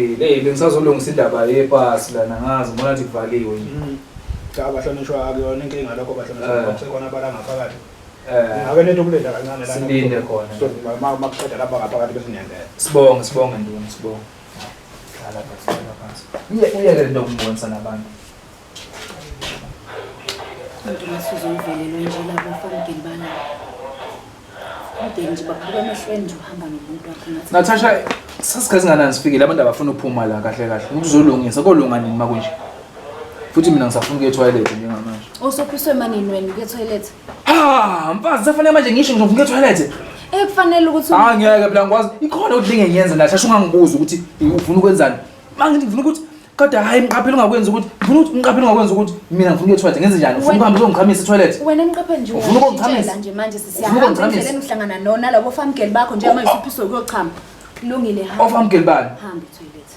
Mqapheli, hey bengisazolungisa indaba yepasi lana ngazi ngibona ukuthi kuvaliwe nje. Cha bahlonishwa akuyona inkinga lokho bahlonishwa Eh. ngoba kusekhona abala ngaphakathi. Eh Ngake nithi ukulinda kancane lana. Silinde khona. So makuqeda lapha ngaphakathi bese niyangena. Sibonge sibonge nduna sibonge. Hlala phansi hlala phansi. Uye uyeke lento yokumbonisa nabantu. Umuntu ngathi uzovelelwa nje labo famgeni bala. Ubheki nje bakubuka emehlweni nje uhamba nomuntu wakho ngathi. Natasha sasikhathi singanani sifikile abantu abafuna ukuphuma la kahle kahle. Ukuzolungisa kolunga nini makunje. Futhi mina ngisafuna ukuya etoilet njengamanje. Usophiswe manini wena ukuya etoilet? Ah, mfazi safanele manje ngisho ngizofuna ukuya etoilet. Eh kufanele ukuthi Ah ngeke phela ngikwazi. Ikhona ukuthi lingenyenza Natasha ungangibuzi ukuthi ufuna ukwenzani. Mangithi ngifuna ukuthi kodwa hayi mqaphela ungakwenzi ukuthi ngifuna ukuthi mqaphela ungakwenzi ukuthi mina ngifuna ukuya etoilet ngenze njani? Ufuna ukuhamba uzongichamisa etoilet? Wena mqaphela nje Ufuna ukungichamisa? uyashintshela nje manje Ufuna sisiyahamba ukungichamisa? endleleni uhlangana nona labo famgeli bakho njengamanje usuphiswe ukuyochama. Kulungile hamba. Ofamgeli bani? Hamba etoilet.